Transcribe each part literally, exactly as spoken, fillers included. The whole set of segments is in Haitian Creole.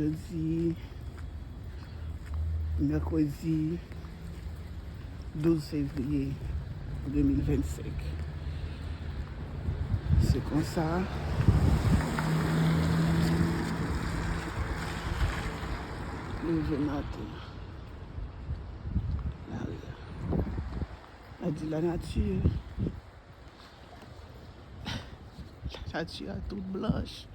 Jodi, mèkredi douz fevriye de mil vennsenk. Se konsa, leve maten an. Lari a. A di lanati. Lanati a tout blanch.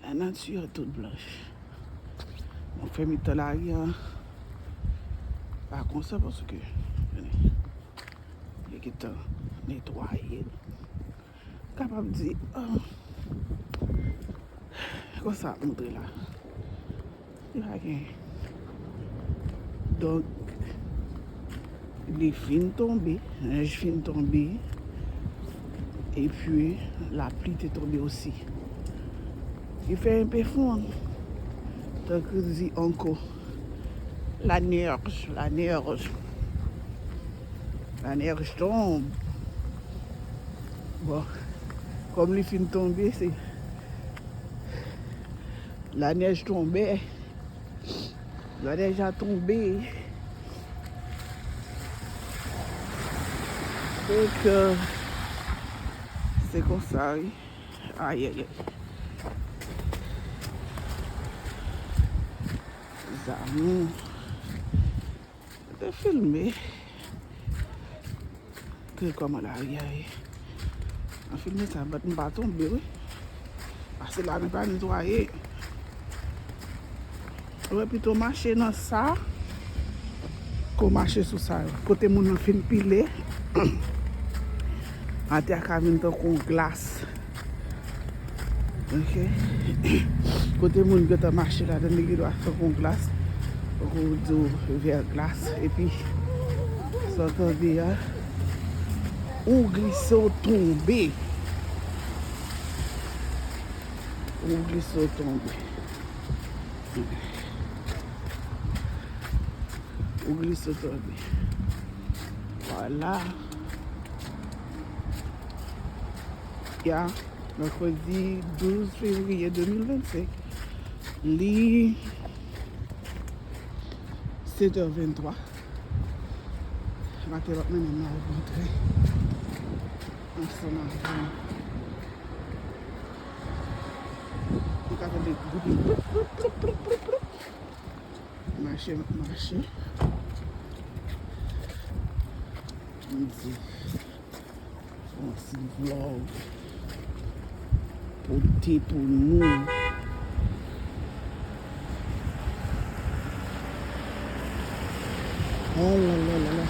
Lanati a tout blanch. Mwen fè mitan lari a pa konsa paske yo gentan netwaye l. Kapab di, ah, konsa ap montre la. Li pa gen. Donk, li fin tonbe, nèj fin tonbe, epi lapli te tonbe osi. Li fè enpe fonn, tankou di ankò, la neige, la neige, la neige tombe. Bon, kòm li fin tonbe, se la neige tombe. La neige a tonbe. Donk, euh, se konsa, wi. Ayayay. Zanmi. Te filme. Gade kòman lari a ye. Mwen filme sa, but m pa tonbe, wi. Pase la, nou pa netwaye. Ou wè, pito mache nan sa, ke w mache sou sa yo. Kote moun nan fin pile, atè a ka vin tankou yon glas. Ok. Kote moun gentan mache ladan, li gen dwa fè yon glas. Tankou w di w vè glas. Epi, sa w tande a, ou glise, w tonbe. Ou glise, w tonbe. Ou glise, w tonbe. Vwala. Ya, mèkredi douz fevriye de mil vennsenk. Li sèt è venntwa. Maten w ap mennen m al rantre ansanm avè m. Ou ka tande bri ploup, ploup, ploup, ploup, ploup, ploup. Mache, m ap mache. M di, yon ti vlog pote pou nou. Oh la la la la.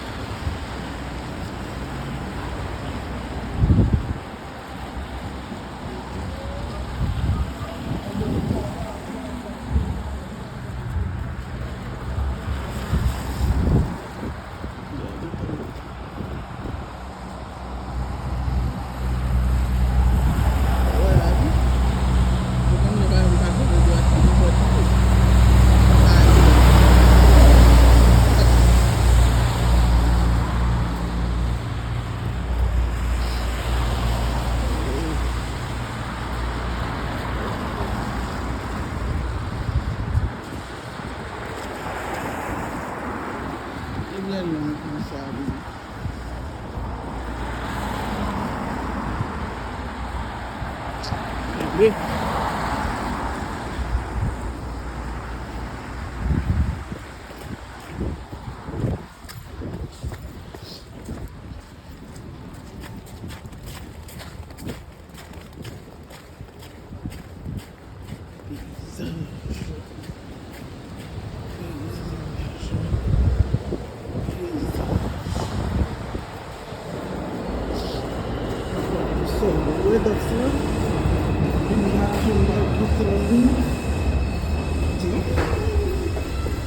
Li byen long konsa, wi. Wi. Peyizaj. Peyizaj. Peyizaj. Sòl, wi, daksa. Vin la, vin la, vin la.